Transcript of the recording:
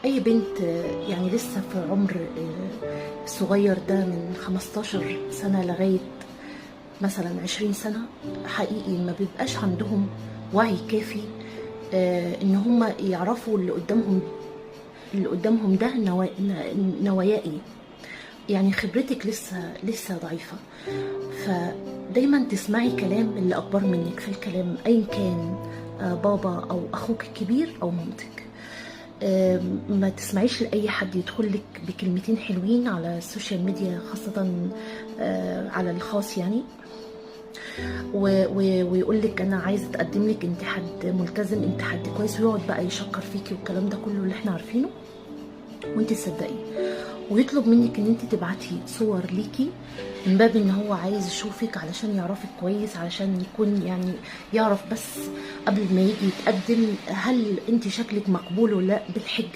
اي بنت يعني لسه في عمر الصغير ده من 15 سنة لغاية مثلا 20 سنة، حقيقي ما بيبقاش عندهم وعي كافي ان هم يعرفوا اللي قدامهم ده نواياه ايه. يعني خبرتك لسه لسه ضعيفة، فدايما تسمعي كلام اللي أكبر منك في الكلام، أيا كان بابا أو أخوك الكبير أو مامتك. ما تسمعيش لأي حد يدخل لك بكلمتين حلوين على ال social media، خاصة على الخاص يعني، ويقول لك انا عايز اتقدم لك، انت حد ملتزم، انت حد كويس، ويقعد بقى يشكر فيكي والكلام ده كله اللي احنا عارفينه، وانت تصدقي، ويطلب منك ان انت تبعتي صور ليكي من باب ان هو عايز يشوفك علشان يعرفك كويس، علشان يكون يعني يعرف بس قبل ما يجي يتقدم هل انت شكلك مقبول ولا لا، بالحجة.